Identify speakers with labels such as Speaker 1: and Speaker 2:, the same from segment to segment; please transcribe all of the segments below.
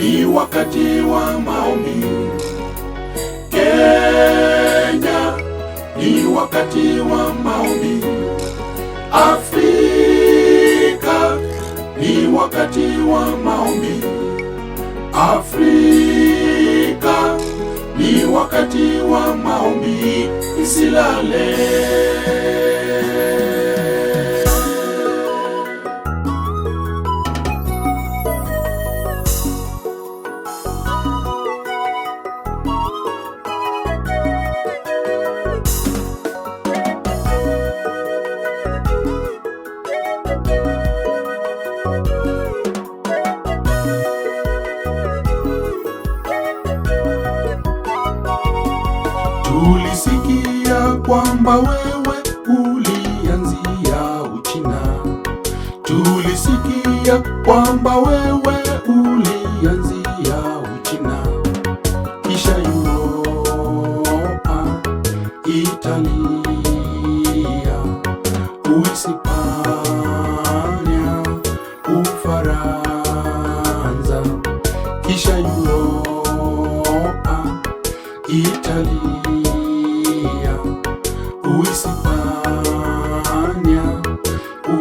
Speaker 1: ni wakati wa maombi. Kenya, ni wakati wa maombi. Afrika, ni wakati wa maombi. Afrika, ni wakati wa maombi. Isilale. Tulisikia kwamba wewe ulianzia Uchina. Tulisikia kwamba wewe ulianzia Uchina, kisha Europa, Italia, Uhispania, Ufaransa, kisha Europa, Italia, Uhispania,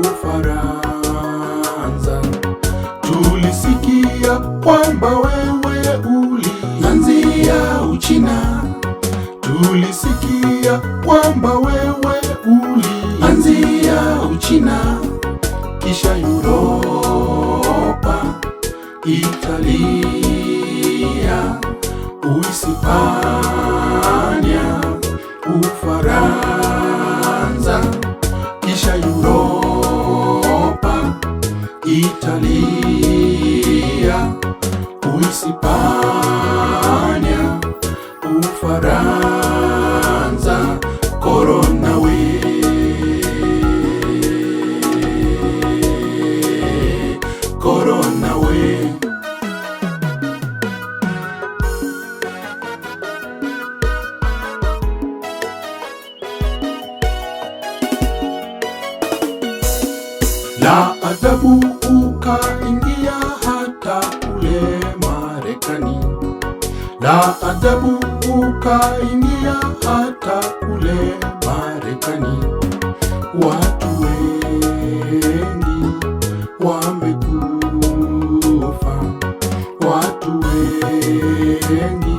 Speaker 1: Ufaransa. Tulisikia kwamba wewe ulianzia Uchina. Tulisikia kwamba wewe ulianzia Uchina, kisha Europa, Italia, Uhispania, Ufaransa, kisha Europa, Italia, Uhispania, Ufaransa, Corona we, Corona we. La ajabu ukaingia hata kule Marekani. La ajabu ukaingia hata kule Marekani. Watu wengi wamekufa, watu wengi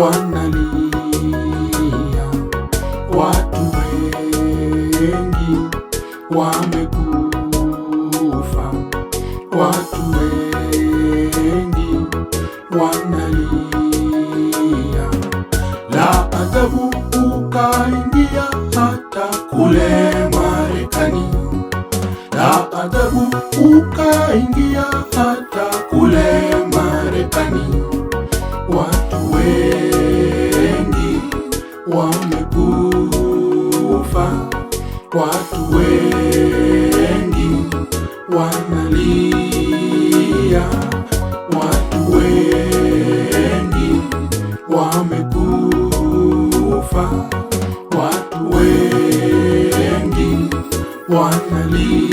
Speaker 1: wanalia, watu wengi wamekufa, watu wengi wanalia. La ajabu ukaingia hata kule Marekani. La ajabu ukaingia hata kule Marekani. Watu wengi wamekufa, watu wengi wanalia, watu wengi wamekufa, watu wengi wanalia,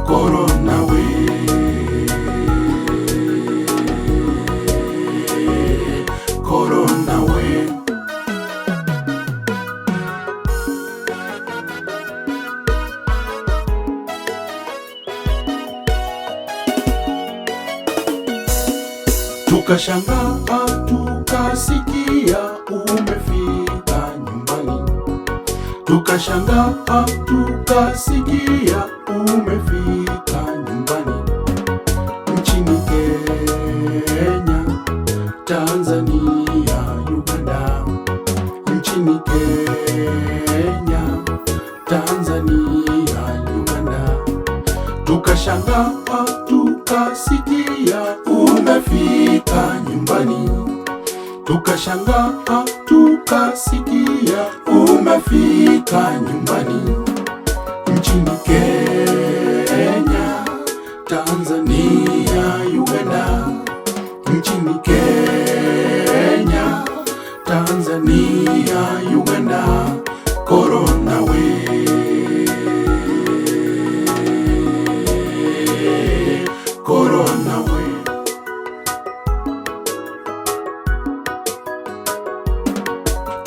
Speaker 1: Corona we, Corona we. Tukashangaa tukasikia umefika nyumbani, tukashangaa tukasikia umefika nyumbani, nchini Kenya, Tanzania, Uganda, nchini Kenya, Tanzania, Uganda. Tukashangaa tukasikia umefika nyumbani, tukashangaa tukasikia umefika nyumbani, nchini Kenya, Tanzania, Uganda, nchini Kenya, Tanzania, Uganda, Corona we, Corona we.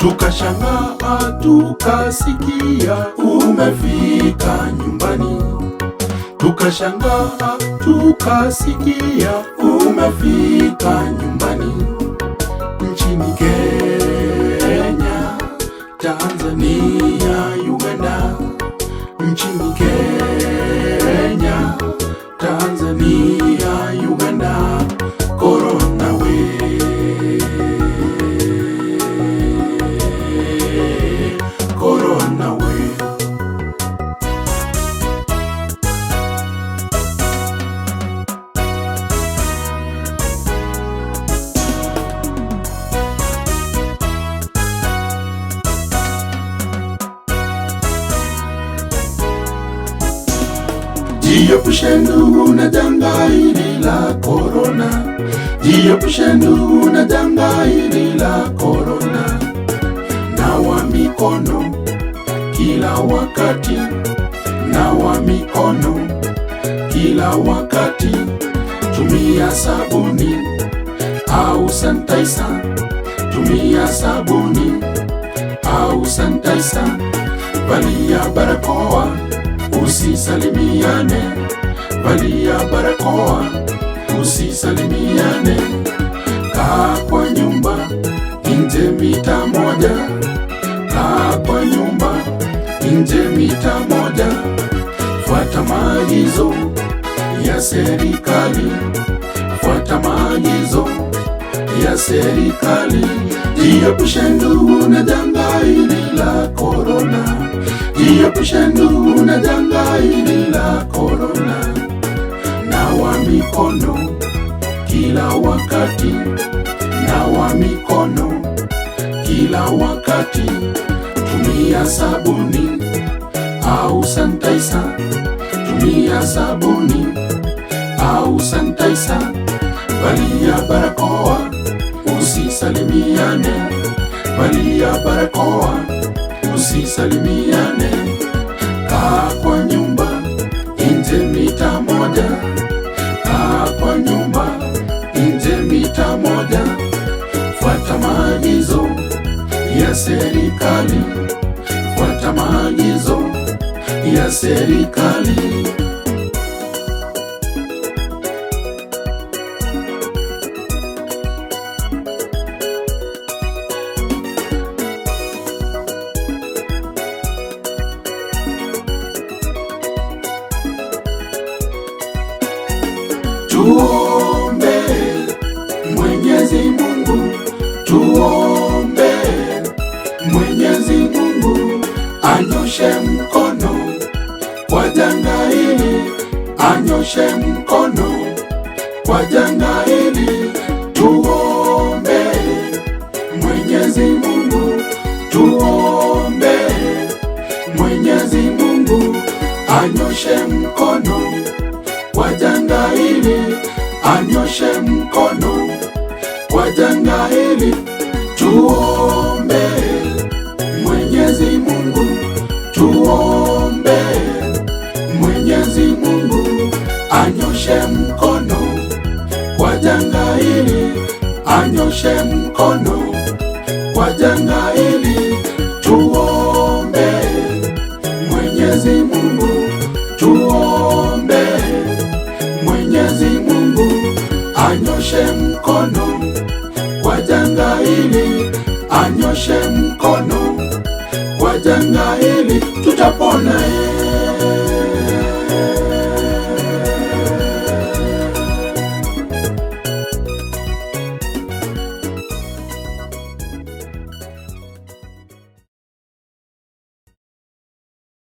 Speaker 1: Tukashangaa tukasikia umefika nyumbani, tukashangaa tukasikia umefika nyumbani, nchini Kenya, Tanzania, Uganda, nchini Kenya, Tanzania, Uganda, Corona we, Corona we. Jiepushe ndugu na janga hili la korona, jiepushe ndugu na janga hili la korona. Nawa mikono kila wakati, nawa mikono kila wakati, tumia sabuni au sanitizer, tumia sabuni au sanitizer, valia barakoa usisalimiane, valia barakoa usisalimiane, kaa kwa nyumba nje mita 1, kaa kwa nyumba nje mita 1, fuata maagizo ya serikali, fuata maagizo ya serikali, jiepushe ndugu na janga hili la korona, jiepushe ndugu na janga hili la korona. Nawa mikono kila wakati, nawa mikono kila wakati, tumia sabuni au sanitizer, tumia sabuni au sanitizer, valia barakoa usisalimiane, valia barakoa usisalimiane, kaa kwa nyumba nje mita 1, kaa kwa nyumba nje mita 1, fuata maagizo ya serikali, fuata maagizo ya serikali. Tuombe Mwenyezi Mungu, tuombe Mwenyezi Mungu anyoshe mkono kwa janga hili, anyoshe mkono kwa janga hili. Tuombe Mwenyezi Mungu, tuombe Mwenyezi Mungu anyoshe mkono kwa janga hili, anyoshe mkono kwa janga hili. Tuombe Mwenyezi Mungu, tuombe Mwenyezi Mungu anyoshe mkono kwa janga hili, anyoshe mkono kwa janga hili. Tuombe Mwenyezi Mungu, tuombe Mwenyezi Mungu anyoshe mkono kwa janga hili, anyoshe mkono kwa janga hili.